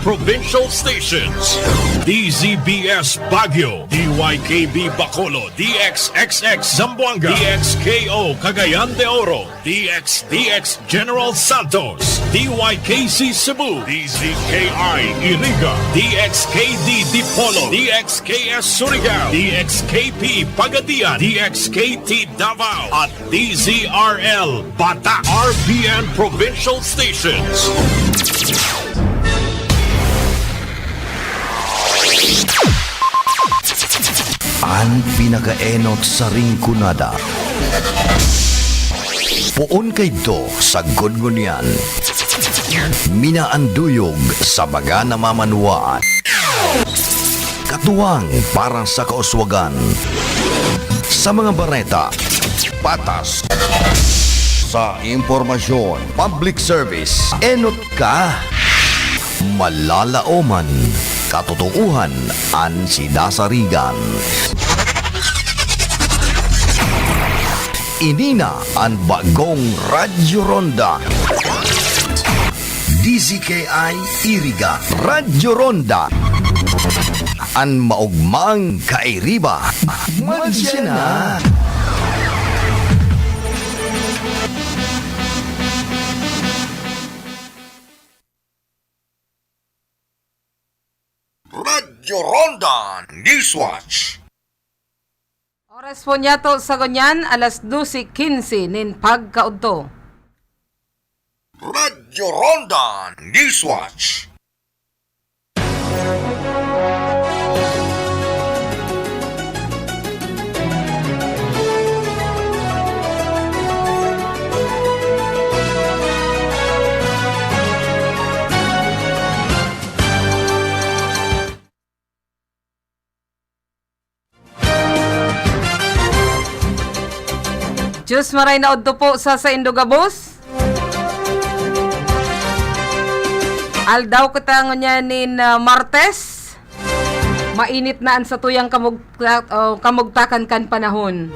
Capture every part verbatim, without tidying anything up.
Provincial Stations. D Z B S Baguio, D Y K B Bacolod, D X X X Zamboanga, D X K O Cagayan de Oro, D X D X General Santos, D Y K C Cebu, D Z K I Iriga, D X K D Dipolog, D X K S Surigao, D X K P Pagadian, D X K T Davao, at D Z R L Bata, R B N Provincial Stations. An pinakaenot sa Rinconada. Poon kaidto sagkod ngunyan. Minaanduyog sa mga namamanwaan. Katuwang para sa kauswagan. Sa mga bareta, patas. Sa impormasyon, public service, enot ka. Malalaoman, katotoohan an sinasarigan. Ini na an bagong Radyo Ronda. D Z K I Iriga, Radyo Ronda. An maogmang kairiba, magsya na. Radyo Ronda Newswatch. Oras po niyato sa ngunyan, alas dose quince nin pagkaudto. Radyo Ronda Newswatch. Diyos maray na udto po sa saindo gabos. Aldaw kita ngunyan nin, ah, Martes. Mainit na an satuyang kamugta-, o, kamugtakan kan panahon.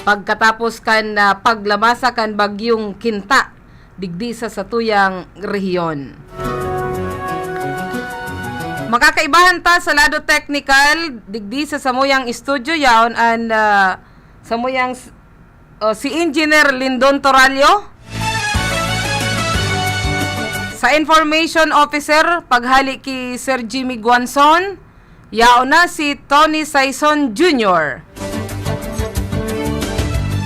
Pagkatapos kan, ah, paglamasa kan Bagyong Kinta, digdi sa satuyang rehiyon. Makakaibahan ta sa lado teknikal, digdi sa samuyang estudyo, yaon an, ah, samuyang s-, o, si Engineer Lindon Torallo. Sa Information Officer, paghali ki Sir Jimmy Guanzon, yaon na si Tony Saison Junior.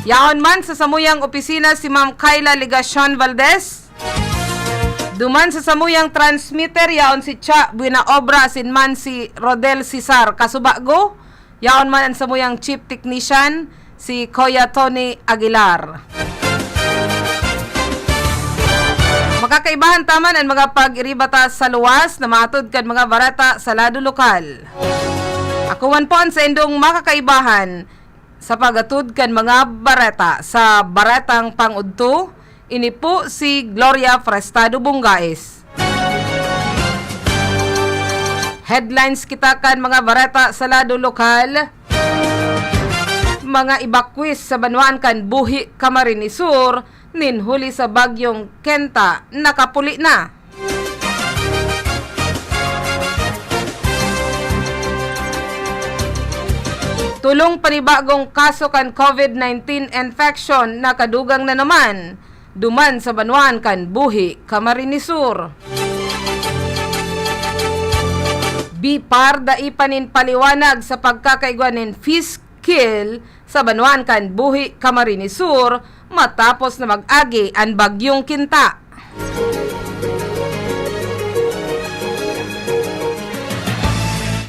Yaon man sa samuyang opisina si Ma'am Kyla Legacion Valdez. Duman sa samuyang transmitter, yaon si Cha Buenaobra asin man si Rodel Cesar Casubago. Yaon man an samuyang chief technician, si Kuya Tony Aguilar. Makakaibahan ta man an mga pag-iriba ta sa luwas na mahatod kan mga bareta sa lado lokal. Ako man po an saindong makakaibahan sa pag-atod kan mga bareta. Sa baretang pang-udto, ini po si Gloria Prestado Bungais. Headlines kita kan mga bareta sa lado lokal. Mga evacuees sa banwaan kan Buhi, Camarines Sur, nin huli sa Bagyong Kenta, nakapuli na. Tolong panibagong kaso kan COVID nineteen infection nakadugang na naman duman sa banwaan kan Buhi, Camarines Sur. BIPAR dai pa nin paliwanag sa pagkakaigwa nin fish kill sa banwaan kan Buhi, Camarines Sur, matapos na mag-agi an Bagyong Kinta.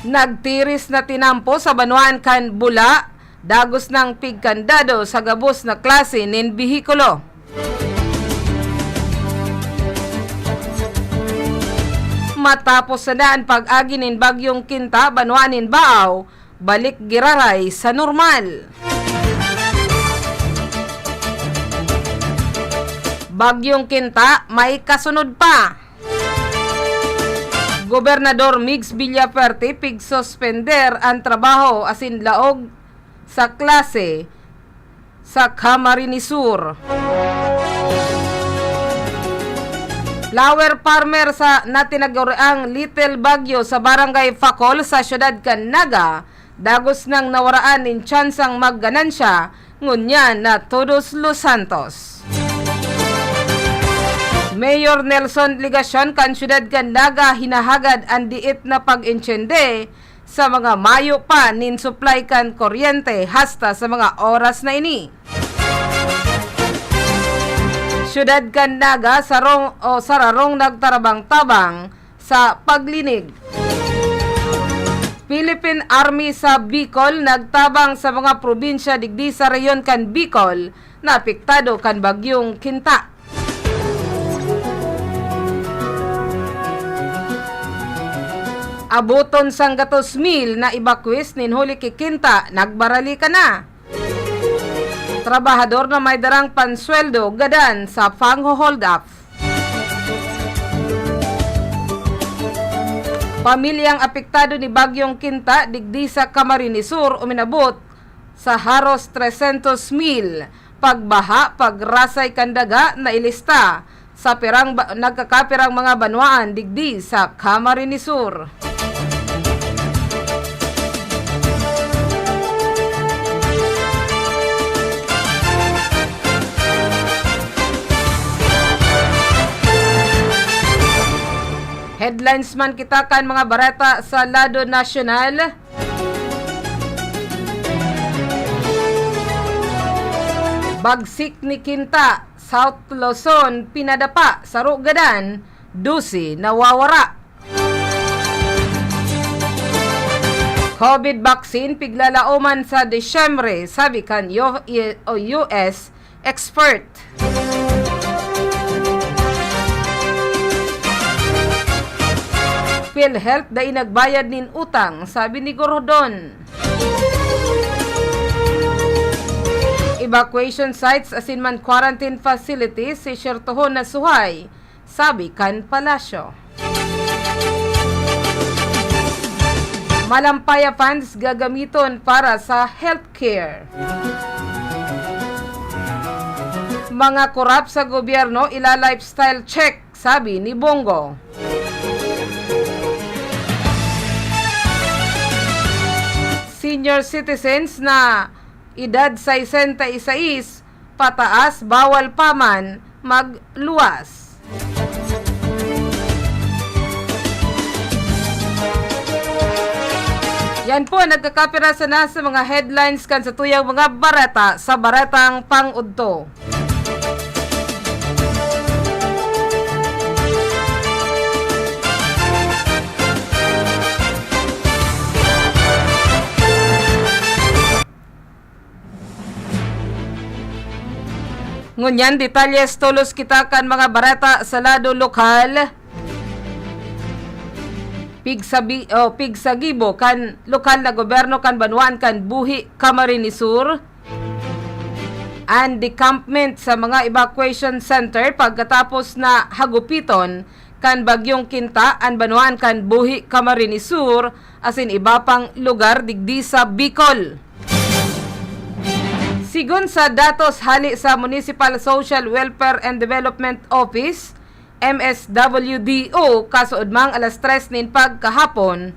Nagtiris na tinampo sa banwaan kan Bula, dagos nang pigkandado sa gabos na klase nin behikulo. Matapos sana an pag-agi nin Bagyong Kinta, banwaan nin Baao, balik giraray sa normal. Bagyong Kinta, may kasunod pa. Gobernador Migs Villafuerte pigsuspender an trabaho asin laog sa klase sa Camarines Sur. Flower farmer sa natinaguriang Little Baguio sa Barangay Facol sa siyudad kan Naga, dagos nang nawaraan nin tsansang magganansya ngunyan na Todos los Santos. Mayor Nelson Legacion kan siyudad kan Naga hinahagad an diit na pag-intsende sa mga mayo pa nin supply kan kuryente hasta sa mga oras na ini. Siyudad kan Naga, sarong o sararong nagtarabang-tabang sa paglinig. Philippine Army sa Bicol nagtabang sa mga probinsya digdi sa rehiyon kan Bicol na apektado kan Bagyong Kinta. Aboton sanggatos mil na evacuees nin huli ki Kinta nagbaralikan na. Trabahador na may darang pansweldo gadan sa pangho-hold up. Pamilyang apektado ni Bagyong Kinta digdi sa Camarines Sur uminabot sa haros trescientos mil. Pagbaha, pagrasay kan daga na ilista sa pirang ba-, nagkakapirang mga banwaan digdi sa Camarines Sur. Headlines man kita kan mga bareta sa lado nasyonal. Bagsik ni Kinta, South Luzon, pinadapa, saro gadan, dose nawawara. COVID vaccine piglalaoman sa Disyembre, sabi kan U-, U S expert. PhilHealth dai nagbayad nin utang, sabi ni Gordon. Evacuation sites asin man quarantine facilities, sisyertohon na suhay, sabi kan palasyo. Malampaya funds gagamiton para sa healthcare. Mga korap sa gobyerno, ila-lifestyle check, sabi ni Bongo. Senior citizens na edad sesenta y seis pataas, bawal pa man magluwas. Yan po, nagkakapira sana sa mga headlines kan satuyang mga bareta sa Baretang Pang-udto. Ngunyan, detalyes tolos kita kan mga bareta sa lado lokal. Pigsabi-, o, pigsagibo kan lokal na gobyerno kan banwaan kan Buhi, Camarines Sur, an decampment sa mga evacuation center pagkatapos na hagupiton kan Bagyong Kinta an banwaan kan Buhi, Camarines Sur, asin iba pang lugar digdi sa Bicol. Sigon sa datos hale sa Municipal Social Welfare and Development Office, M S W D O, kasuodmang alas tres nin pagkahapon,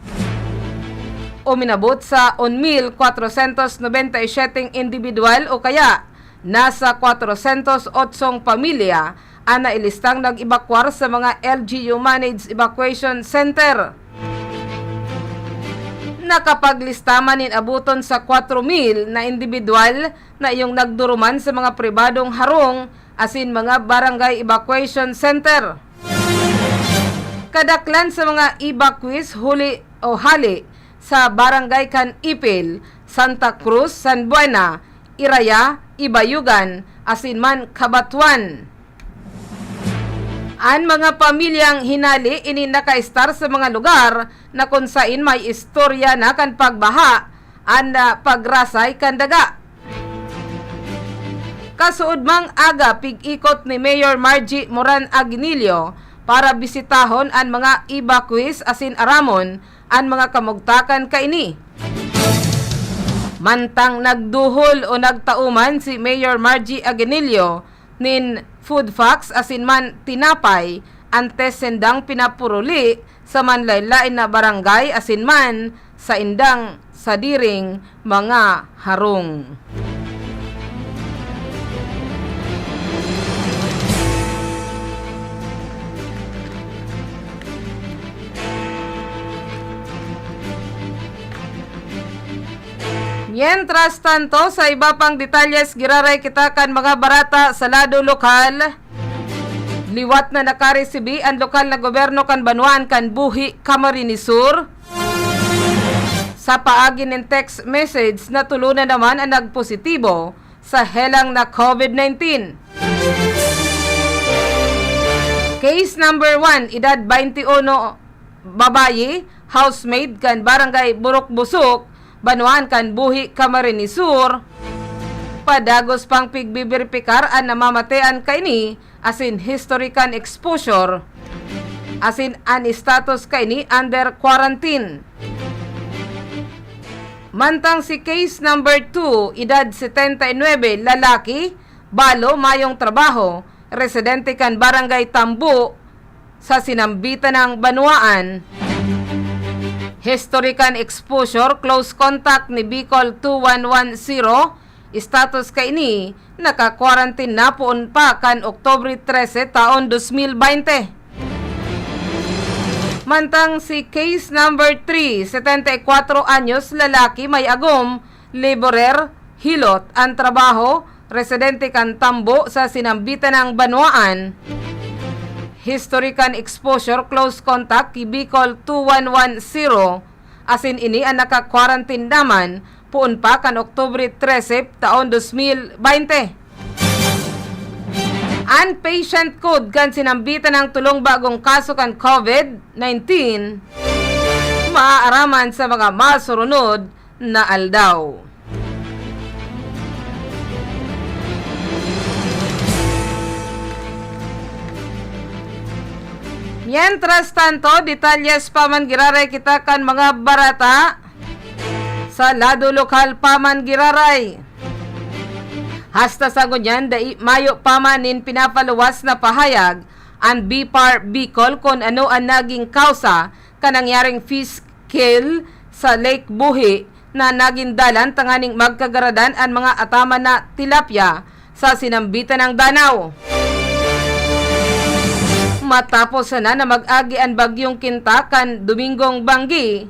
uminabot sa un mil kwatrosyentos nobenta y siyete individual o kaya nasa kwatrosyentos otsong pamilya an nailistang nag-ebakwar sa mga L G U managed evacuation center. Nakapaglista man nin aboton sa kwatro mil na indibidwal na iyong nagduruman sa mga pribadong harong asin mga barangay evacuation center. Kadaklan sa mga evacuees huli o hale sa barangay kan Ipil, Santa Cruz, San Buena, Iraya, Ibayugan, asin man Cabatuan. An mga pamilyang hinale ini nakaestar sa mga lugar na kun sain may istorya na kan pagbaha, an, ah, pagrasay kan daga. Kasuodmang aga, pig-ikot ni Mayor Margie Moran Aguinillo para bisitahon an mga evacuees asin aramon an mga kamugtakan kaini. Mantang nagduhol o nagtao man si Mayor Margie Aguinaldo nin food packs asin man tinapay, antes sindang pinapuruli sa manlaen-laen na barangay asin man saindang sadiring mga harong. Mientras tanto, sa iba pang detalyes, giraray kita kan mga barata sa lado lokal. Liwat na nakaresibi an lokal na gobyerno kan banwaan kan Buhi, Camarines Sur. Sa paagi nin text message, natulo na naman an nagpositibo sa helang na COVID nineteen. Case number one, edad twenty-one, babayi, housemaid kan Barangay Burok Busok, banwaan kan Buhi, Camarines Sur. Padagos pang pigbiberipikar an namamatean kaini asin history kan exposure, asin an status kaini under quarantine. Mantang si case number two, edad setenta y nuebe, lalaki, balo, mayong trabaho, residente kan Barangay Tambo, sa sinambitan na banwaan. History kan exposure, close contact ni Bicol two one one zero, status kaini, naka-quarantine na poon pa kan Oktubre trese taon dos mil baynte. Mantang si case number three, setenta y kwatro anyos, lalaki, may agom, laborer, hilot an trabaho, residente kan Tambo sa sinambitan na banwaan. History kan exposure, close contact ki Bicol two one one zero, asin ini an naka-quarantine naman poon pa kan Oktubre trese taon dos mil baynte. An patient code kan sinambitan na tulong bagong kaso kan COVID nineteen maaaraman sa mga masurunod na aldaw. Mientras tanto, detalyes pa man giraray kita kan mga barata. Sa lado lokal pa man giraray. Hasta sa ngunyan, dai mayo pa man nin pinapaluwas na pahayag an BFAR Bicol kun ano an naging kausa kan nangyaring fish kill sa Lake Buhi na nagin dalan tanganing magkagaradan an mga ataman na tilapia sa sinambitan na danaw. Matapos sana na mag-agi an Bagyong Kinta kan Domingong Banggi,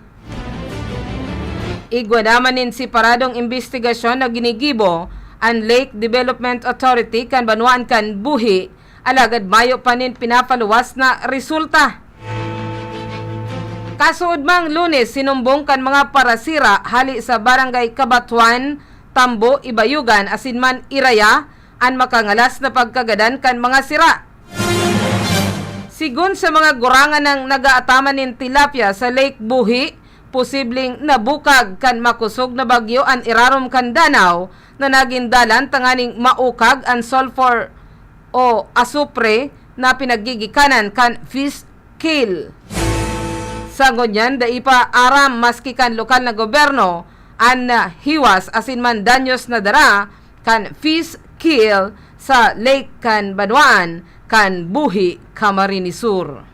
igwa naman nin separadong imbestigasyon na ginigibo an Lake Development Authority kan banwaan kan Buhi, alagad mayo pa nin pinapaluwas na resulta. Kasuodmang Lunes, sinumbong kan mga parasira hali sa Barangay Cabatuan, Tambo, Ibayugan, asin man Iraya, an makangalas na pagkagadan kan mga sira. Sigon sa mga gurangan na nagaataman nin tilapia sa Lake Buhi, posibleng nabukag kan makosog na bagyo an irarom kan danaw na nagin dalan tanganing maukag an sulfur o asupre na pinaggigikanan kan fish kill. Sa ngunyan, dai pa aram maski kan lokal na gobyerno an, ah, hiwas asin man danyos na dara kan fish kill sa lake kan banwaan kan Buhi, Camarines Sur.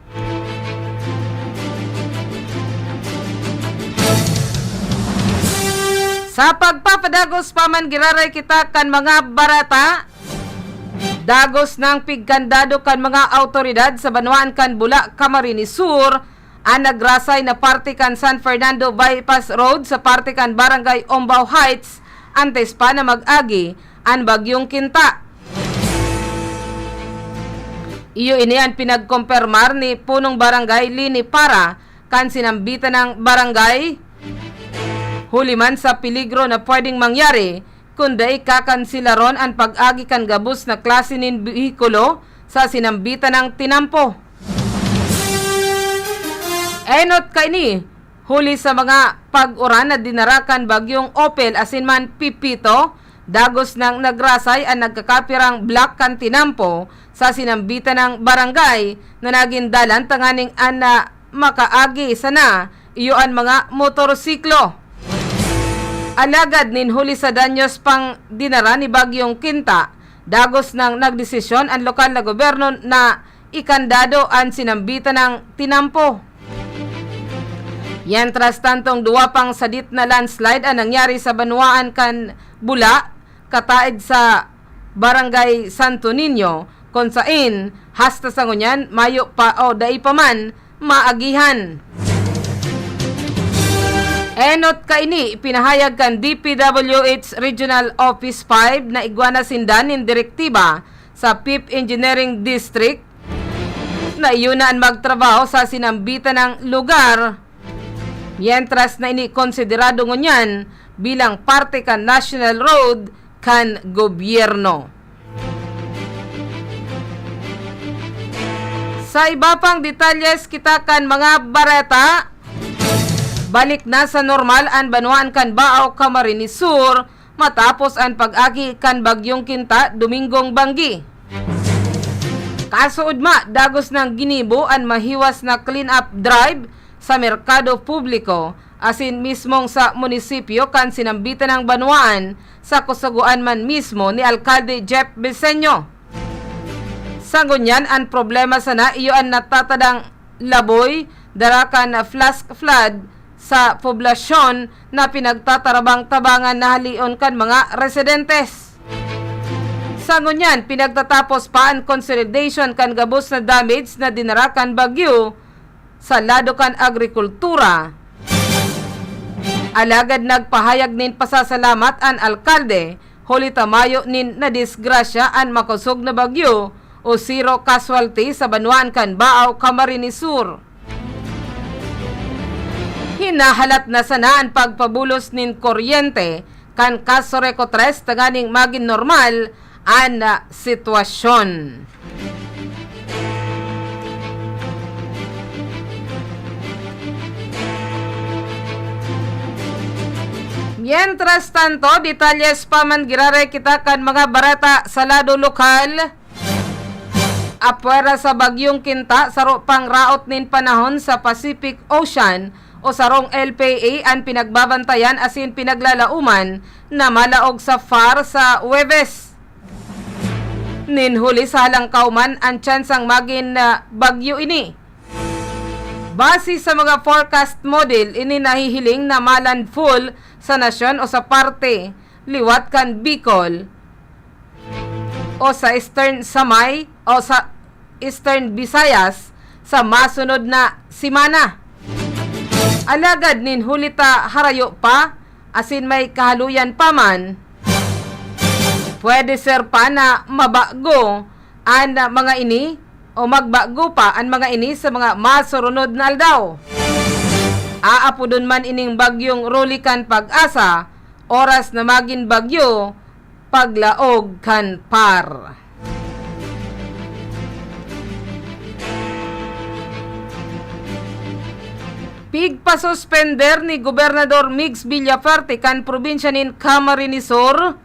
Sa pagpapadagos pa man giraray kita kan mga barata, dagos nang pigkandado kan mga awtoridad sa banwaan kan Bula, Camarines Sur, an nagrasay na parte kan San Fernando Bypass Road sa parte kan Barangay Ombao Heights, antes pa na mag-agi an Bagyong Kinta. Iyo ini an pinagkompermar ni Punong Barangay Lini Para kan sinambitan na barangay, huli man sa peligro na pwedeng mangyari kun dai kakansilaron an pag-agi kan gabos na klase nin behikulo sa sinambitan na tinampo. Enot kaini, huli sa mga pag-uran na dinara kan Bagyong Opel asin man Pepito, dagos nang nagrasay an nagkakapirang block kan tinampo sa sinambitan na barangay na nagin dalan tanganing an, ah, makaagi sana iyo an mga motorsiklo. Alagad nin huli sa danyos pang dinara ni Bagyong Kinta, dagos nang nagdesisyon an lokal na gobyerno na ikandado an sinambitan na tinampo. Mientras tantong duwa pang sadit na landslide an nangyari sa banwaan kan Bula, kataed sa Barangay Santo Niño, kun saen hasta sa ngunyan mayo pa o dai pa man maagihan. Enot kaini, ipinahayag kan D P W H Regional Office five na igwa na sinda nin direktiba sa Fifth Engineering District na iyo na an magtrabaho sa sinambitan na lugar, mientras na ini konsiderado ngunyan bilang parte kan national road kan gobyerno. Sa iba pang detalyes kita kan mga bareta, balik na sa normal an banwaan kan Baao, Camarines Sur, matapos an pag-agi kan Bagyong Kinta, Domingong Banggi. Kasuodma, dagos nang ginibo an mahiwas na clean-up drive sa merkado publiko asin mismong sa munisipyo kan sinambitan na banwaan, sa kasugoan man mismo ni Alkalde Jeff Briseño. Sa ngunyan, an problema sana iyo an natatadang laboy dara kan flash flood sa poblasyon na pinagtatarabang-tabangan na haleon kan mga residentes. Sa ngunyan, pinagtatapos pa an consolidation kan gabos na damage na dinara kan bagyo sa lado kan agrikultura. Alagad nagpahayag nin pasasalamat an alkalde, huli ta mayo nin nadisgrasya an makosog na bagyo o zero casualty sa banwaan kan Baao, Camarines Sur. Hinahalat na sana an pagpabulos nin kuryente kan Casureco tres tanganing magin normal an, ah, sitwasyon. Mientras tanto, detalyes pa man giraray kita kan mga bareta sa lado lokal. Apwera sa Bagyong Kinta, saro pang raot nin panahon sa Pacific Ocean o sarong L P A an pinagbabantayan asin pinaglalauman na malaog sa far sa Huwebes. Nin huli sa halangkaw man an tsansang magin, ah, bagyo ini. Base sa mga forecast model, ini nahihiling na malandfall sa nasyon o sa parte liwat kan Bicol o sa Eastern Samay o sa Eastern Visayas sa masunod na semana. Alagad nin huli ta harayo pa asin may kahaluyan pa man, pwede ser pa na mabago an mga ini o magbago pa an mga ini sa mga masurunod na aldaw. Aapodon man ining bagyong Rolly kan Pag-asa, oras na magin bagyo, paglaog kan par. Pigpasuspender ni Gobernador Migs Villafuerte kan probinsya nin Camarines Sur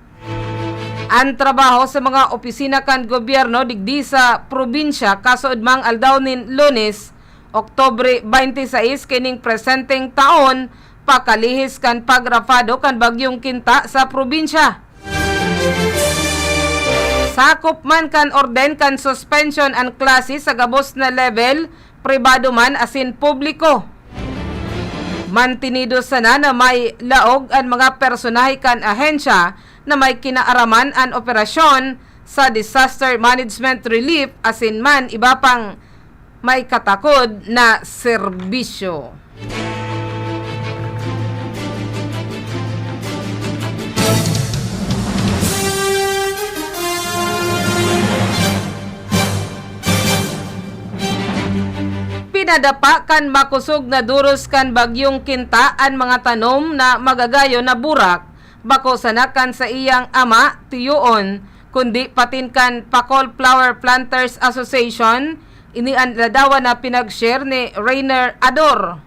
an trabaho sa mga opisina kan gobyerno digdi sa probinsya kasuodmang aldaw nin Lunes, Oktubre twenty-six, kining presenteng taon, pakalihis kan pagrapado kan Bagyong Kinta sa probinsya. Sakop man kan orden kan suspension an klase sa gabos na level, pribado man asin publiko. Mantinido sana na may laog an mga personahe kan ahensya na may kinaaraman an operasyon sa disaster management relief asin man iba pang may katakod na serbisyo. Pinadapa kan makosog na duros kan Bagyong Kinta an mga tanom na magagayon na burak, bako sana kan saiyang ama, tiyoon, kundi patin kan Pacol Flower Planters Association, ini an ladawan na pinag-share ni Rainer Ador.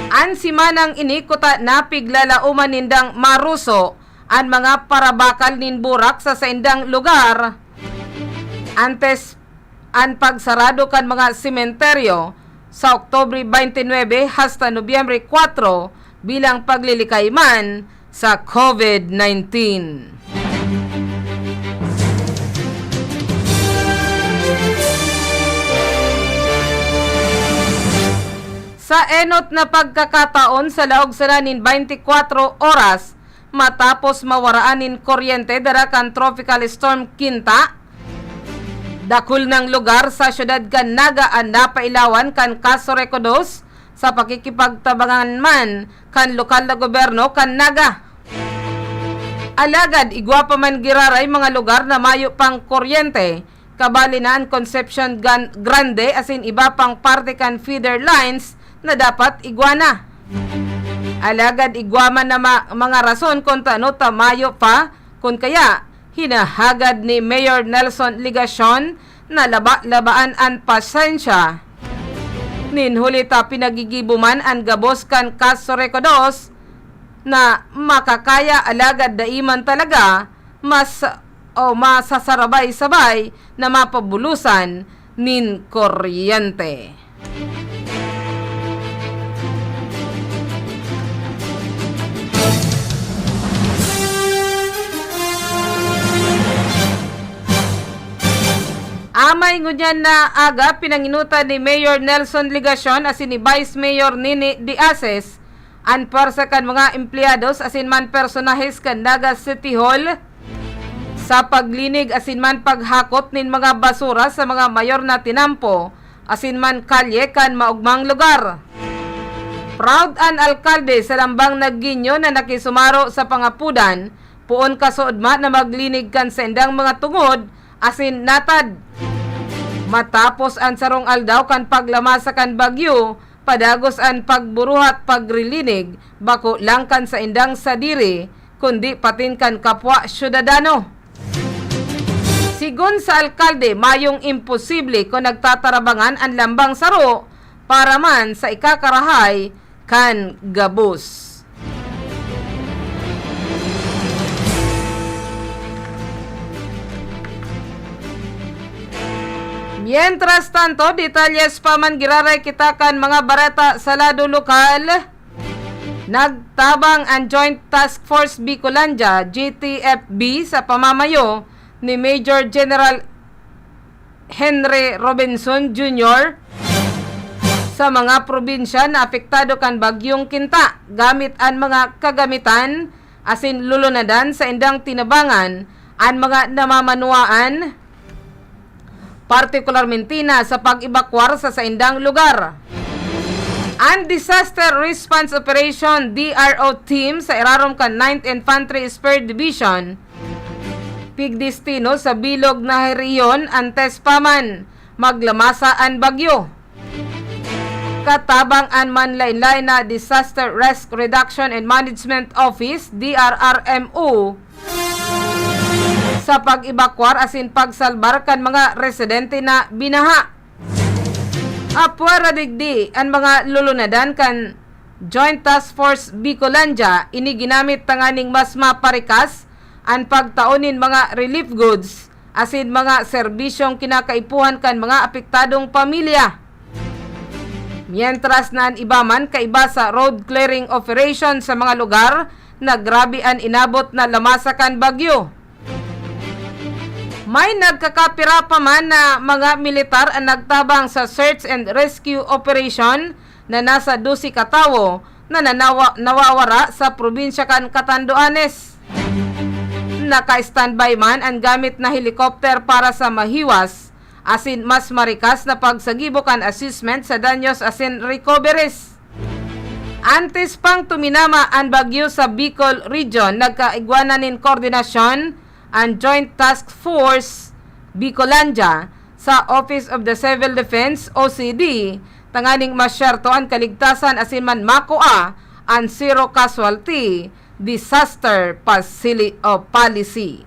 An semanang ini kuta na piglalauman nindang maruso an mga parabakal nin burak sa saindang lugar. Antes an pagsarado kan mga sementeryo sa Oktubre twenty-nine hasta Nobyembre kwatro, bilang paglilikay man sa COVID nineteen. Sa enot na pagkakataon sa laog sana nin twenty-four oras, matapos mawaraan nin kuryente dara kan Tropical Storm Kinta, dakul nang lugar sa siyudad kan Naga an napailawan kan kaso Recodos sa pakikipagtabangan man kan lokal na gobyerno kan Naga. Alagad igwa pa man giraray mga lugar na mayo pang kuryente, kabali na an Concepcion Gan-, Grande asin iba pang parte kan feeder lines na dapat igwa na. Alagad igwa man na ma-, mga rason kun tano ta mayo pa, kun kaya hinahagad ni Mayor Nelson Legacion na laba-labaan an pasensya. Nin huli ta pinagigibo man an gabos kan kaso Recodos na makakaya, alagad dai man talaga mas o masasarabay-sabay na mapabulosan nin kuryente. Amay ngunyan na aga, pinanginutan ni Mayor Nelson Legacion asin ni Vice Mayor Nini Diases an pwersa kan mga empleyados asin man personahes kan Naga City Hall sa paglinig asin man paghakot nin mga basura sa mga mayor na tinampo asin man kalye kan maogmang lugar. Proud an alkalde sa Lambang Naguinho na nakisumaro sa pangapodan, poon kasuodma na maglinig kan saindang mga tungod asin natad. Matapos an sarong aldaw kan paglamasa kan bagyo, padagos an pagburuhat pagrilinig, bako lang kan saindang sadiri, kundi patin kan kapwa syudadano. Sigon sa alkalde, mayong imposible kun nagtatarabangan an lambang saro para man sa ikakarahay kan gabos. Mientras tanto, detalyes pa man giraray kita kan mga bareta sa lado lokal. Nagtabang an Joint Task Force Bicolandia, G T F B, sa pamamayo ni Major General Henry Robinson Junior sa mga probinsya na apektado kan Bagyong Kinta, gamit an mga kagamitan asin lulunadan saindang tinabangan an mga namamanuaan, partikularmente na sa pag-ebakwar sa saindang lugar. An Disaster Response Operation, D R O, team sa irarom kan Ninth Infantry Spear Division pigdestino sa bilog na rehiyon antes pa man maglamasa an bagyo. Katabang an manlaen-laen na Disaster Risk Reduction and Management Office, D R R M O, sa pag-ebakwar asin pagsalbar kan mga residente na binaha. Apwera digdi, an mga lulunadan kan Joint Task Force Bicolandia, ini ginamit tanganing mas maparikas an pagtao nin mga relief goods asin mga serbisyong kinakaipuhan kan mga apektadong pamilya. Mientras na an iba man, kaiba sa road clearing operation sa mga lugar na grabe an inabot na lamasa kan bagyo. May nagkakapira pa man na mga militar an nagtabang sa search and rescue operation na nasa dose ka tawo na nanawa-, nawawara sa probinsya kan Catanduanes. Naka-standby man an gamit na helicopter para sa mahiwas asin mas marikas na pagsagibo kan assessment sa danyos asin recoveries. Antes pang tuminama an bagyo sa Bicol Region, nagkaigwa na nin koordinasyon an Joint Task Force Bicolandia sa Office of the Civil Defense, O C D, tanganing masyerto an kaligtasan asin man makua an zero casualty disaster facili-, o policy.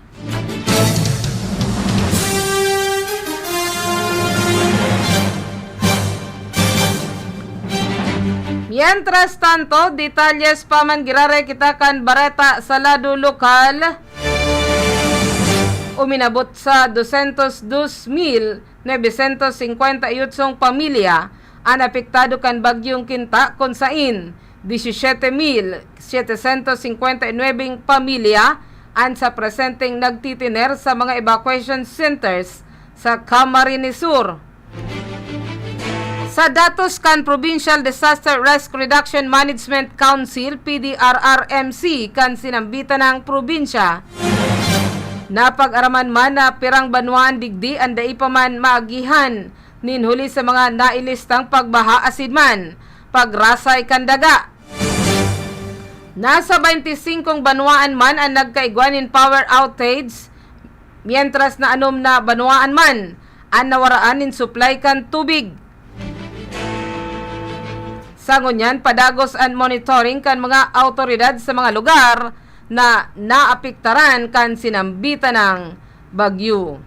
Mientras tanto, detalyes pa man giraray kita kan bareta sa lado lokal. Uminabot sa doscientos dos mil novecientos cincuenta y ocho pamilya an apektado kan Bagyong Kinta, kun sain Diecisiete mil setecientos cincuenta y nueve pamilya an sa presenteng nagtitiner sa mga evacuation centers sa Camarines Sur. Sa datos kan Provincial Disaster Risk Reduction Management Council, P D R R M C, kan sinambitan ng probinsya, napag-araman man na pirang banwaan digdi an dai pa man maagihan nin huli sa mga nailistang pagbaha asin man pagrasay kan daga. Nasa baynti singkong banwaan man an nagkaigwa nin power outage, mientras na anom na banwaan man an nawaraan nin supply kan tubig. Sa ngunyan, padagos an monitoring kan mga awtoridad sa mga lugar na naapektaran kan sinambitan ng bagyo.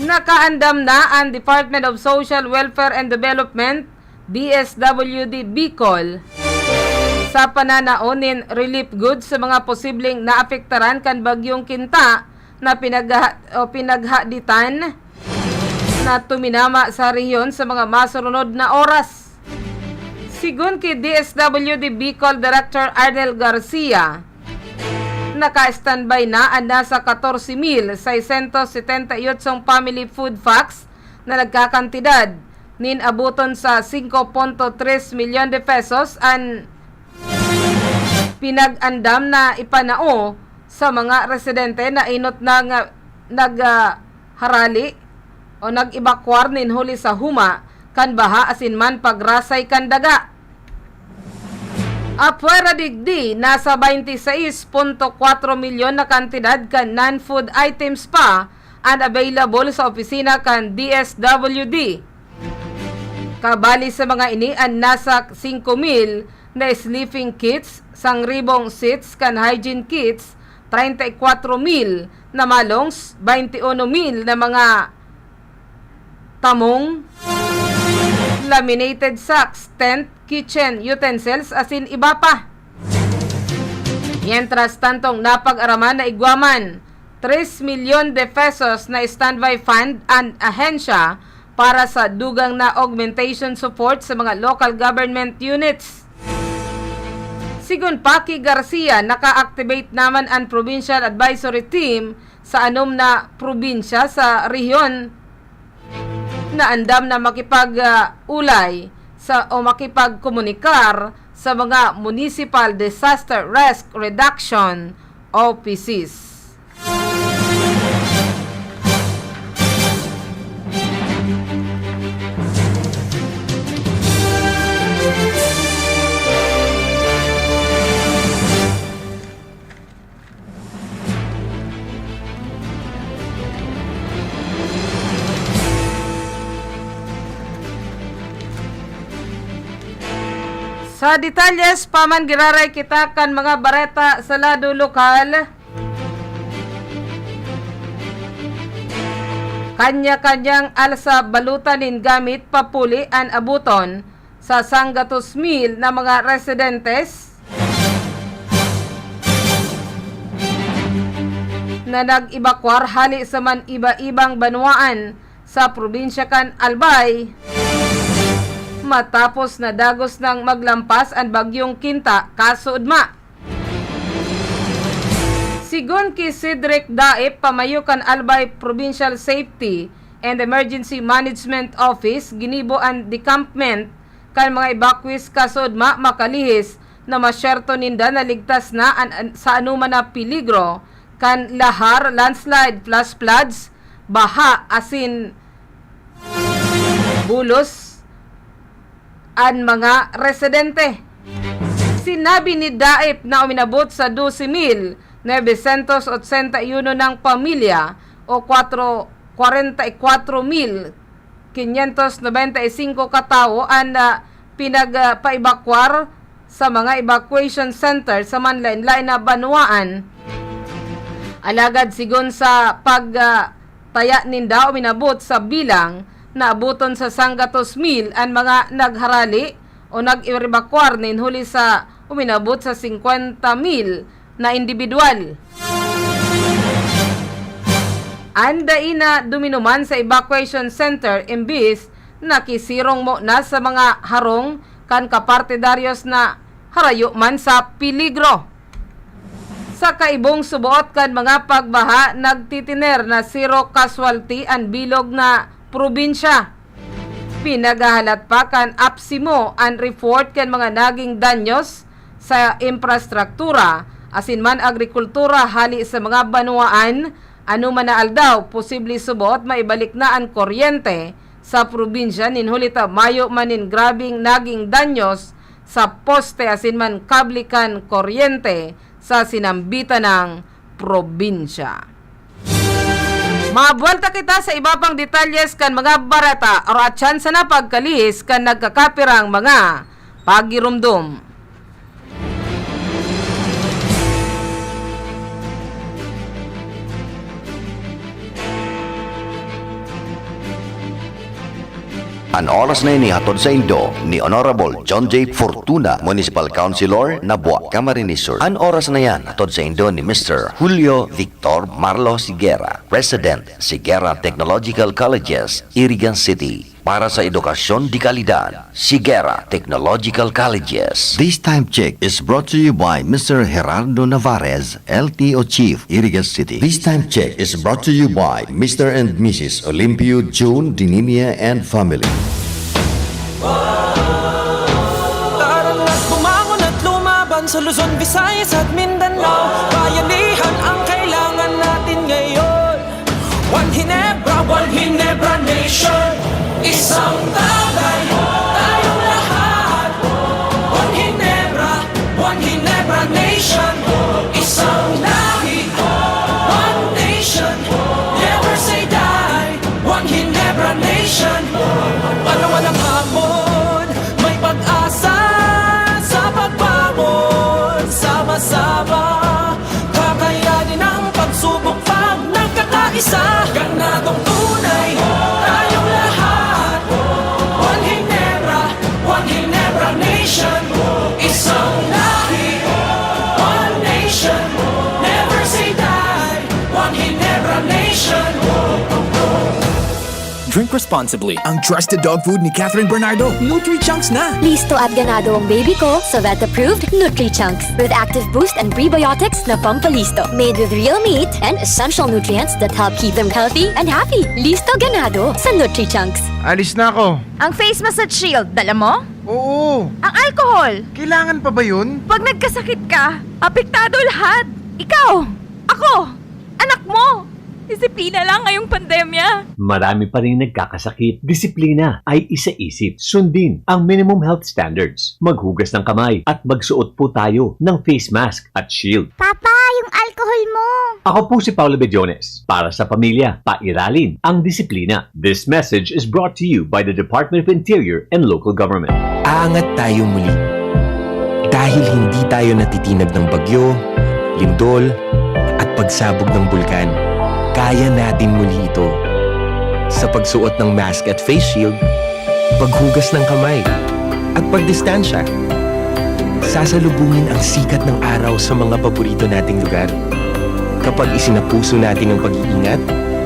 Nakaandam na an Department of Social Welfare and Development, D S W D Bicol, sa pananao nin relief goods sa mga posibleng naapektaran kan Bagyong Kinta na pinagha-, o pinaghaditan na tuminama sa rehiyon sa mga masurunod na oras. Sigon ki D S W D Bicol Director Arnel Garcia, naka-standby na an nasa katorse mil seiscientos setenta y ocho family food packs na nagkakantidad nin aboton sa singko punto tres milyon de pesos an pinag-andam na ipanao sa mga residente na inot na nga nag, ah, harali o nag-ebakwar nin huli sa huma kan baha asin man pagrasay kan daga. Apwera digdi, nasa baynti sais punto kwatro milyon na kantidad kan non-food items pa an available sa opisina kan D S W D. Kabali sa mga ini an nasa singko mil na sleeping kits, sangribong sets kan hygiene kits, treinta y cuatro mil na malongs, baynti uno mil na mga tamong, laminated sacks, tent, kitchen utensils, asin iba pa. Mientras tantong napag-araman na igwa man tres milyon de pesos na standby fund an ahensya para sa dugang na augmentation support sa mga local government units. Sigon pa ki Garcia, naka-activate naman an Provincial Advisory Team sa anom na probinsya sa rehiyon na andam na makipag-ulay sa, o makipagkomunikar sa mga Municipal Disaster Risk Reduction Offices. Sa detalyes pa man, giraray kita kan mga bareta sa lado lokal. Kanya-kanyang alsa balutan nin gamit papuli an aboton sa sanggatos mil na mga residentes na nag-ebakwar hali sa man iba-ibang banwaan sa probinsya kan Albay, matapos na dagos nang maglampas an Bagyong Kinta kasuodma. Sigon ki Cedric Daip, pamayo kan Albay Provincial Safety and Emergency Management Office, ginibo an decampment kan mga evacuees kasuodma makalihis na masyerto ninda na ligtas na an, an, sa anoman na peligro kan lahar, landslide, flash floods, baha asin bulos an mga residente. Sinabi ni Daip na uminabot sa dose mil novecientos ochenta y uno ng pamilya o kwatro, kwarenta y kwatro mil quinientos noventa y singko katawo an, ah, pinagpaibakwar sa mga evacuation center sa manlaen-laen na banwaan. Alagad sigon sa pag, ah, taya ninda, uminabot sa bilang na aboton sa sanggatos mil an mga nagharali o nag-ebakwar nin huli sa uminabot sa singkwenta mil na indibidwal. An dai na duminuman sa evacuation center, imbis nakisirong mo na sa mga harong kan kapartidaryos na harayo man sa peligro. Sa kaibong suboot kan mga pagbaha, nagtitiner na zero casualty an bilog na probinsya. Pinagahalat pa kan APSEMO an report kan mga naging danyos sa infrastruktura asin man agrikultura hali sa mga banwaan. Anoman na aldaw, posible suboot maibalik na an kuryente sa probinsya nin huli ta mayo man nin grabeng naging danyos sa poste asin man kable kan kuryente sa sinambitan ng probinsya. Mabuwelta kita sa iba pang detalyes kan mga bareta, aro at tsansa na pagkalihis kan nagkakapirang mga pagirumdom. An oras na ini hatod saindo ni Honorable John J Fortuna, Municipal Councilor, Nabua, Camarines Sur. An oras na yan hatod saindo ni Mister Julio Victor Marlo Sigera, President, Sigera Technological Colleges, Iriga City, para sa edukasyon de kalidad. Sigera Technological Colleges. This time check is brought to you by Mister Gerardo Navarez, L T O Chief, Iriga City. This time check is brought to you by Mister and Missus Olimpio June Dinimia and family. Tara na't bumangon at lumaban sa Luzon, Visayas at Mindanao. Bayanihan ang kailangan natin ngayon. One Ginebra, One Ginebra Nation. Isang tagay, tayong lahat. One Ginebra, One Ginebra Nation. Isang lahi, one nation. Never say die. One Ginebra Nation. Panawan ng hapon, may pag-asa sa pagbangon. Sama-sama, kakayanin ang pagsubok pag nagkakaisa. Ganadong tunay, tayong lahat. One Ginebra, One Ginebra Nation. Isang lahi, one nation. Never say die. One Ginebra Nation. Drink responsibly. Ang trusted dog food ni Catherine Bernardo, Nutri-Chunks na! Listo at ganado ang baby ko sa vet-approved Nutri-Chunks. With active boost and prebiotics na pampalisto. Made with real meat and essential nutrients that help keep them healthy and happy. Listo ganado sa Nutri-Chunks. Alis na ako. Ang face massage shield, dala mo? Oo. Ang alcohol! Kailangan pa ba yun? Pag nagkasakit ka, apektado lahat. Ikaw, ako, anak mo. Disiplina lang ngayong pandemya. Marami pa ring nagkakasakit. Disiplina ay isaisip. Sundin ang minimum health standards. Maghugas ng kamay at magsuot po tayo ng face mask at shield. Papa, yung alcohol mo! Ako po si Paolo Bediones. Para sa pamilya, pairalin ang disiplina. This message is brought to you by the Department of Interior and Local Government. Aangat tayo muli. Dahil hindi tayo natitinag ng bagyo, lindol, at pagsabog ng bulkan, kaya natin muli ito. Sa pagsuot ng mask at face shield, paghugas ng kamay, at pagdistansya, sasalubungin ang sikat ng araw sa mga paborito nating lugar. Kapag isinapuso natin ang pag-iingat,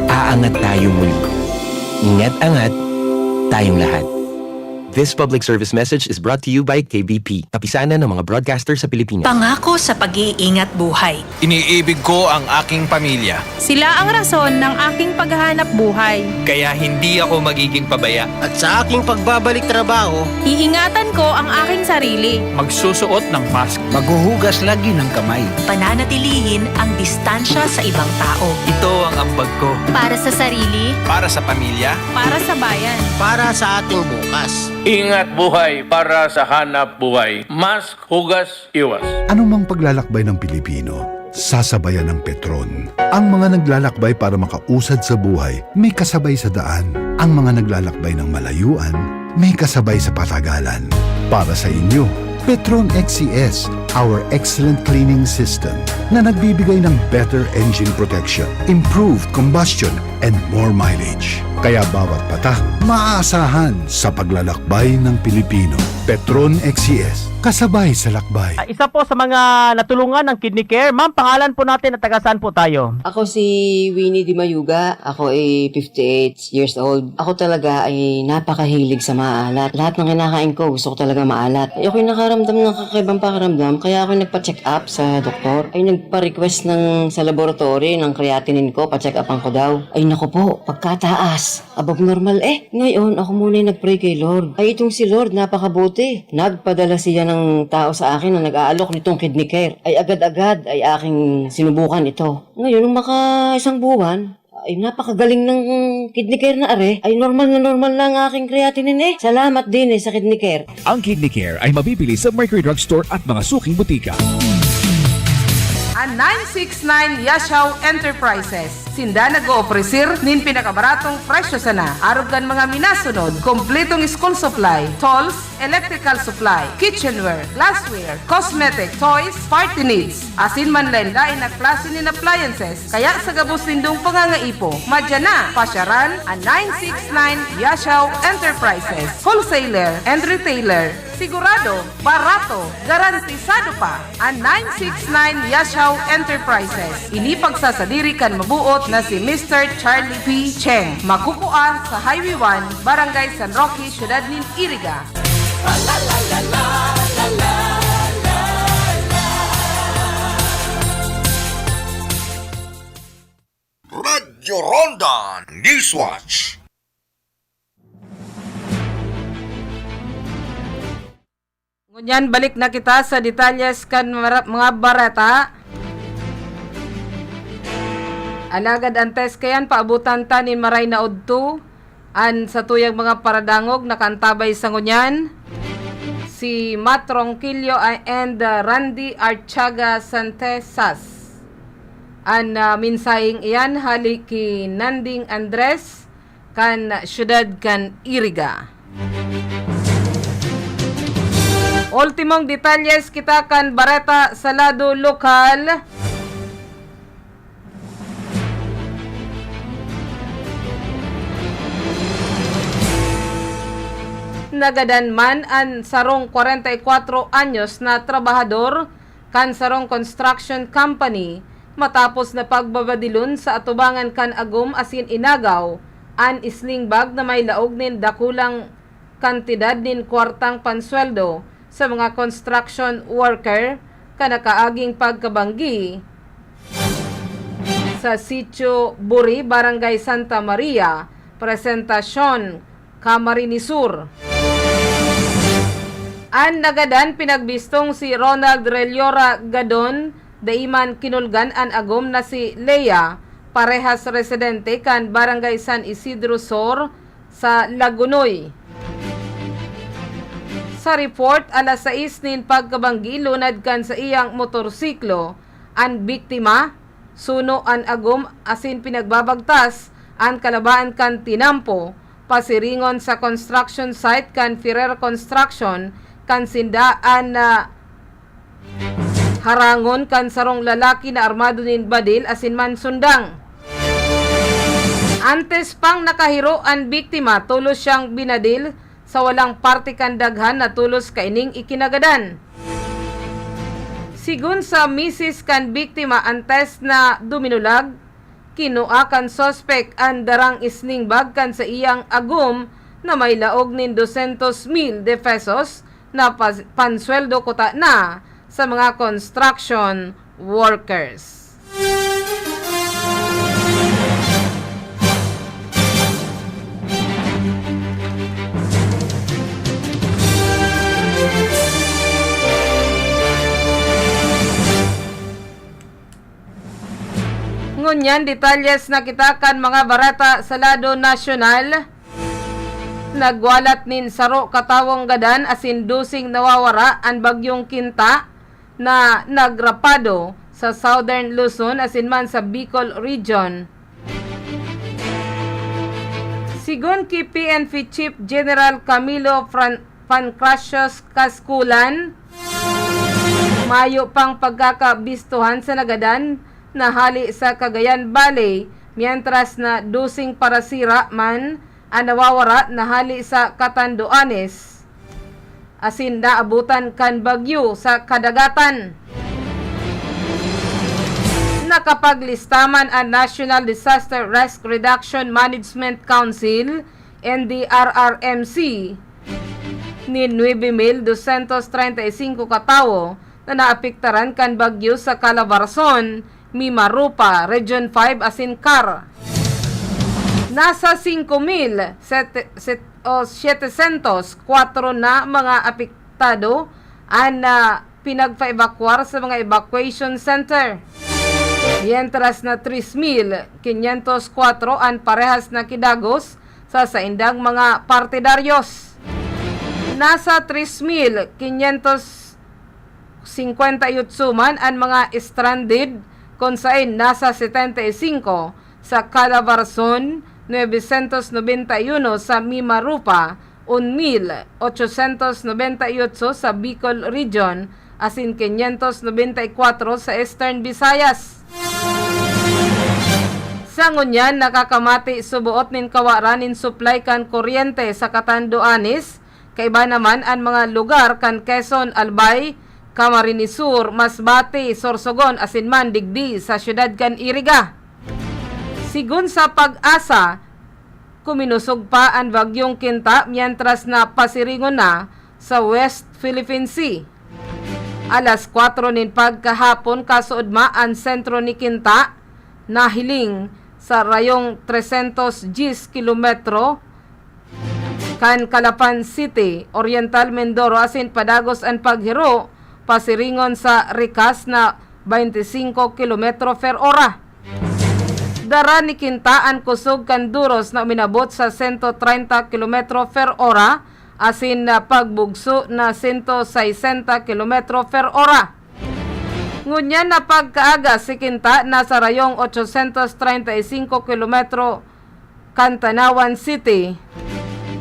aangat tayo muli. Ingat-angat, tayong lahat. This public service message is brought to you by K B P, Kapisanan ng mga Broadcaster sa Pilipinas. Pangako sa pag-iingat buhay. Iniibig ko ang aking pamilya. Sila ang rason ng aking paghahanap buhay. Kaya hindi ako magiging pabaya. At sa aking pagbabalik trabaho, iingatan ko ang aking sarili. Magsusuot ng mask. Maghuhugas lagi ng kamay. Pananatilihin ang distansya sa ibang tao. Ito ang ambag ko. Para sa sarili. Para sa pamilya. Para sa bayan. Para sa ating bukas. Ingat buhay para sa hanap buhay. Mask, hugas, iwas. Anumang paglalakbay ng Pilipino, sasabayan ng Petron. Ang mga naglalakbay para makausad sa buhay, may kasabay sa daan. Ang mga naglalakbay ng malayuan, may kasabay sa patagalan. Para sa inyo, Petron X C S, our excellent cleaning system na nagbibigay ng better engine protection, improved combustion, and more mileage. Kaya bawat patak, maaasahan sa paglalakbay ng Pilipino. Petron X C S, Kasabay sa lakbay. Ah, isa po sa mga natulungan ng Kidney Care. Ma'am, pangalan po natin at taga saan po tayo? Ako si Winnie Di Mayuga. Ako ay fifty-eight years old. Ako talaga ay napakahilig sa maalat. Lahat ng kinakain ko, gusto ko talaga maalat. Ay, ako'y nakaramdam ng kakaibang pakiramdam, kaya ako nagpa-check up sa doktor. Ay, nagpa-request ng, sa laboratory ng creatinine ko, pa-check upan ko daw. Ay, naku po, pagkataas. Above normal eh. Ngayon, ako muna yung nag-pray kay Lord. Ay, itong si Lord, napakabuti. Nagpadala siya ng tao sa akin na nag-aalok nitong Kidney Care. Ay, agad-agad ay aking sinubukan ito. Ngayon, nung maka isang buwan, ay, napakagaling ng Kidney Care na are. Ay, normal na normal na ang aking creatinine eh. Salamat din eh sa Kidney Care. Ang Kidney Care ay mabibili sa Mercury Drug Store at mga suking butika. An nine six nine Yashao Enterprises. Sinda nag-oofrecer nin pinakabaratong presyo sana. Arog kan mga minasunod, kompletong school supply, tools, electrical supply, kitchenware, glassware, cosmetic, toys, party needs, asin manlaen-laen na klase nin appliances. Kaya sa gabos nindong pangangaipo, madya na, pasyaran an nine six nine Yashao Enterprises, wholesaler and retailer. Sigurado, barato, garantisado pa. An nine six nine Yashao Enterprises. Ini pagsasadiri kan mabuot na si Mister Charlie P. Cheng. Makukua sa Highway one, Barangay San Roque, Siyudad nin Iriga. Radyo Ronda Newswatch. Ngunyan, balik na kita sa detalyes kan mara-, mga bareta. Alagad antes kayan, paabutan ta nin maray na udto an satuyang mga paradangog. Nakaantabay sa ngunyan si Matt Ronquillo and, uh, Randy Archaga Santesas. An, uh, mensaheng iyan hali ki Nanding Andres, kan siyudad kan Iriga. Ultimong detalyes kita kan bareta sa lado lokal. Nagadan man an sarong kwarenta y kwatro anyos na trabahador kan sarong construction company matapos na pagbabadilon sa atubangan kan agom asin inagaw an sling bag na may laog nin dakulang kantidad nin kwartang pansweldo sa mga construction worker kan nakaaging pagkabanggi sa Sitio Buri, Barangay Santa Maria, Presentacion, Camarines Sur. An nagadan pinagbistong si Ronald Reliora Gadon, dai man kinulgan an agom na si Lea, parehas residente kan Barangay San Isidro Sur sa Lagonoy. Sa report, alas sais nin pagkabanggi, lunad kan saiyang motorsiklo, an biktima, suno an agom asin pinagbabagtas an kalabaan kan tinampo, pasiringon sa construction site kan Ferrer Construction kan sinda an, ah, harangon kan sarong lalaki na armado nin badil asin mansundang. Antes pang nakahiro an biktima, tolos siyang binadil sa walang parte kan daghan na tolos kaining ikinagadan. Sigon sa misis kan biktima, antes na duminulag, kinua kan suspek an darang sling bag kan saiyang agom na may laog nin dosyentos mil de pesos na pas-, pansweldo kuta na sa mga construction workers. Ngunyan, detalyes na kita kan mga bareta sa lado nasyonal. Nagwalat nin saro ka tawong gadan asin doseng nawawara an Bagyong Kinta na nagrapado sa Southern Luzon asin man sa Bicol Region. Sigon ki P N P Chief General Camilo Fran-, Pancracios Casculan, mayo pang pagkakabistohan sa nagadan na hali sa Cagayan Valley, mientras na doseng parasira man an nawawara na hali sa Catanduanes. asin naabutan kan bagyo sa kadagatan. Nakapaglista man an National Disaster Risk Reduction Management Council, N D R R M C, nin nuebe mil dosyentos treinta y cinco ka tawo na naapektaran kan bagyo sa Calabarzon, Mimaropa, Region five asin CAR. Nasa singko mil sete-, set-, o setecientos cuatro na mga apektado an, ah, pinagpa-ebakwar sa mga evacuation center. Mientras na tres mil quinientos cuatro an parehas na kidagos sa saindang mga partidaryos. Nasa tres mil quinientos cincuenta y ocho man an mga stranded, kun saen nasa setenta y cinco sa Calabarzon, novecientos noventa y uno sa Mimaropa, un mil ochocientos noventa y ocho sa Bicol Region, asin quinientos noventa y cuatro sa Eastern Visayas. Sa ngunyan, nakakamati suboot nin kawaran nin supply kan kuryente sa Catanduanes, kaiba naman an mga lugar kan Quezon, Albay, Camarines Sur, Masbate, Sorsogon, asin man digdi sa siyudad kan Iriga. Sigon sa PAGASA, kuminosog pa an Bagyong Kinta mientras na pasiringon na sa West Philippine Sea. Alas kwatro nin pagkahapon, kasuodma an sentro ni Kinta, nahiling sa rayong trescientos diez kilometro kan Calapan City, Oriental Mindoro, asin padagos an paghiro, pasiringon sa rikas na baintisinko kilometro per ora. Dara ni Kinta an kusog kan duros na uminabot sa sento treinta kilometro per ora, asin na pagbugso na sento saysenta kilometro per ora. Ngunyan na pagkaaga, si Kinta nasa rayong ochocientos treinta y cinco kilometro kan Tanauan City,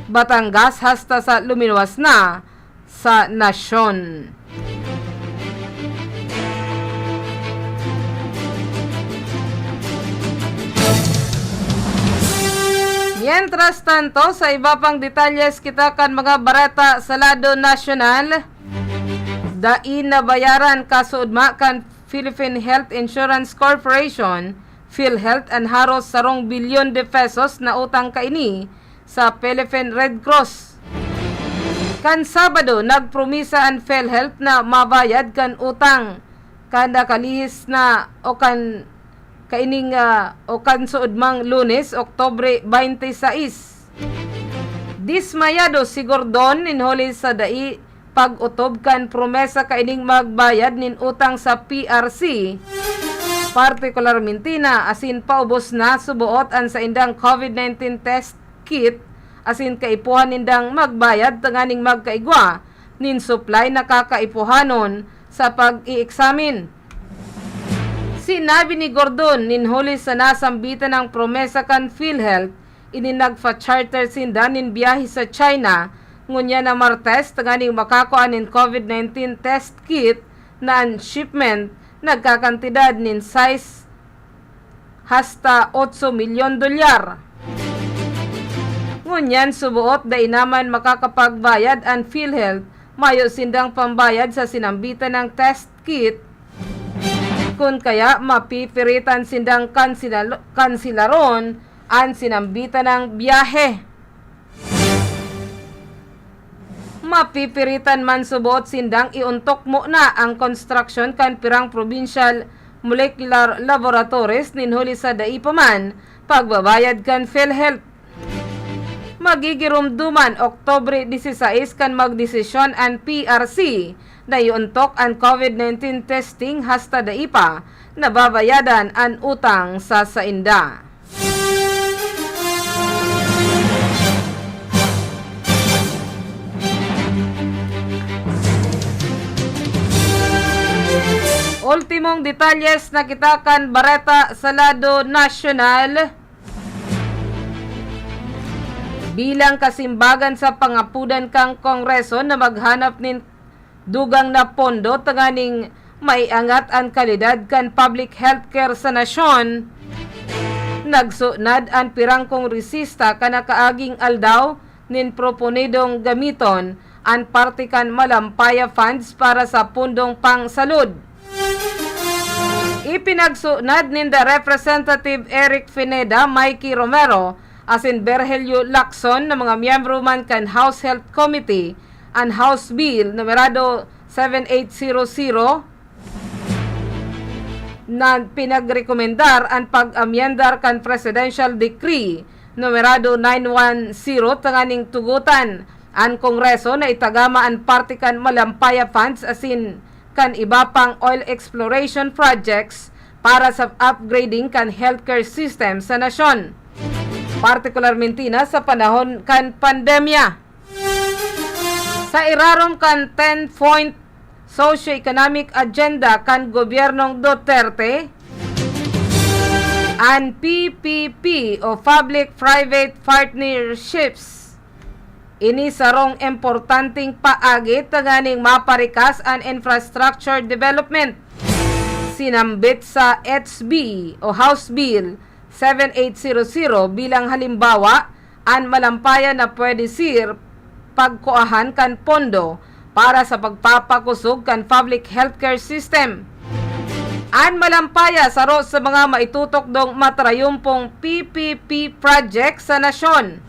Batangas, hasta sa luminuwas na sa nasyon. Mientras tanto, sa iba pang detalyes kita kan mga bareta sa lado nasyonal, dai nabayaran kasuodma kan Philippine Health Insurance Corporation, PhilHealth, an haros sarong bilyon de pesos na utang kaini sa Philippine Red Cross. Kan Sabado, nagpromisa an PhilHealth na mabayad kan utang kan nakalihis na o kan kaining, ah, o kan suodmang Lunes, Oktubre twenty-six. Dismayado si Gordon nin huli sa dai pag-otob kan promesa kaining magbayad nin utang sa P R C, partikularmente na asin paubos na suboot an saindang COVID nineteen test kit asin kaipuhan nindang magbayad tanganing magkaigwa nin supply na kakaipuhanon sa pag-i-eksamin. Sinabi ni Gordon nin huli sa nasambitan nang promesa kan PhilHealth, ini nagpa-charter sinda nin biyahe sa China ngunyan na Martes tanganing makakua nin COVID nineteen test kit na an shipment nagkakantidad nin sais hasta otso milyon dolyar. Ngunyan, suboot dai naman makakapagbayad an PhilHealth, mayo sindang pambayad sa sinambitan nang test kit. Kun kaya, mapipiritan sindang kansilalo-, kansilaron an sinambitan nang biyahe. Mapipiritan man suboot sindang iontok muna ang konstruksyon kan pirang provincial molecular laboratories nin huli sa dai pa man pagbabayad kan PhilHealth. Magigiromdoman Oktubre dieciséis kan magdesisyon an P R C na iontok an COVID nineteen testing hasta dai pa nababayadan an utang sa sainda. Ultimong detalyes na kita kan bareta sa lado nasyonal. Bilang kasimbagan sa pangapodan kan Kongreso na maghanap nin dugang na pondo tanganing maiangat an kalidad kan public healthcare sa nasyon, nagsunad an pirang kongresista kan nakaaging aldaw nin proponidong gamiton an parte kan Malampaya Funds para sa pundong pangsalud. Ipinagsunad ninda Representative Eric Pineda, Mikey Romero, asin Virgilio Lacson na mga miyembro man kan House Health Committee an House Bill numerado seven eight zero zero na pinagrekomendar an pag-amyendar kan Presidential Decree numerado nine one zero tanganing tugotan an Kongreso na itagama an parte kan Malampaya Funds asin kan iba pang oil exploration projects para sa upgrading kan healthcare system sa nasyon, partikularmente na sa panahon kan pandemya. Sa irarom kan ten-point socio-economic agenda kan Gobyernong Duterte, an P P P o Public-Private Partnerships, ini sarong importanteng paagi tanganing maparikas an infrastructure development. Sinambit sa H B o House Bill seven eight zero zero bilang halimbawa, an Malampaya na pwede sir pagkuahan kan pondo para sa pagpapakosog kan public healthcare system. An Malampaya saro sa mga maitutukdong matrayumpong P P P project sa nasyon.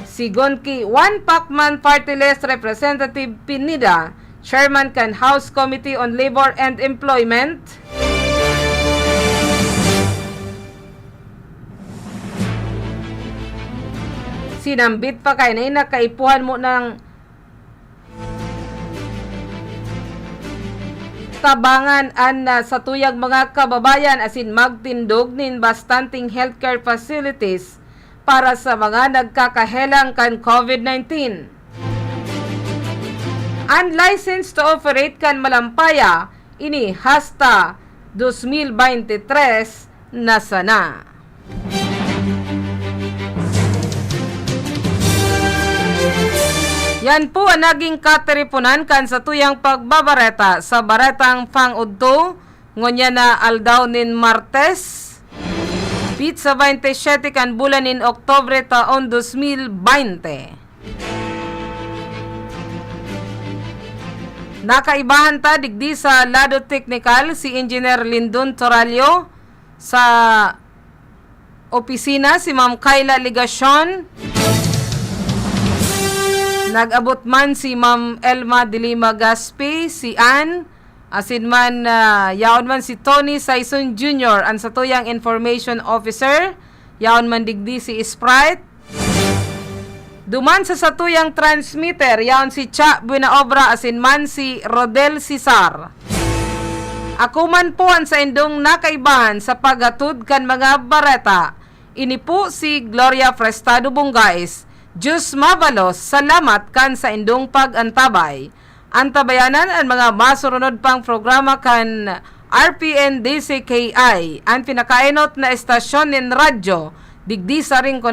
Sigon ki One Pacman Party List Representative Pineda, Chairman kan House Committee on Labor and Employment, sinambit pa kaini na kaipuhan mo ng tabangan an, ah, satuyang mga kababayan asin magtindog nin bastanteng healthcare facilities para sa mga nagkakahelang kan COVID nineteen. An license to operate kan Malampaya ini hasta dos mil bente tres na sana. Yan po an naging katiriponan kan satuyang pagbabareta sa Baretang Pang-udto, ngunyan na aldaw nin Martes, pitsa bente siyete kan bulan nin Oktubre taon dos mil bente. Nakaibahan ta digdi sa lado teknikal si Engineer Lindon Toralio, sa opisina si Ma'am Kayla Legacion. Nag-abot man si Ma'am Elma de Lima Gaspi, si Ann, asin man, ah, yaon man si Tony Saison Junior, an satuyang information officer. Yaon man digdi si Sprite. Duman sa satuyang transmitter, yaon si Cha Buenaobra asin man si Rodel Cesar. Ako man po an saindong nakaibahan sa paghatod kan mga bareta. Ini po si Gloria Prestado Bongais. Diyos mabalos, salamat kan saindong pag-antabay. Antabayanan an mga masurunod pang programa kan R P N D C K I, an pinakaenot na estasyon nin radyo digdi sa Rincon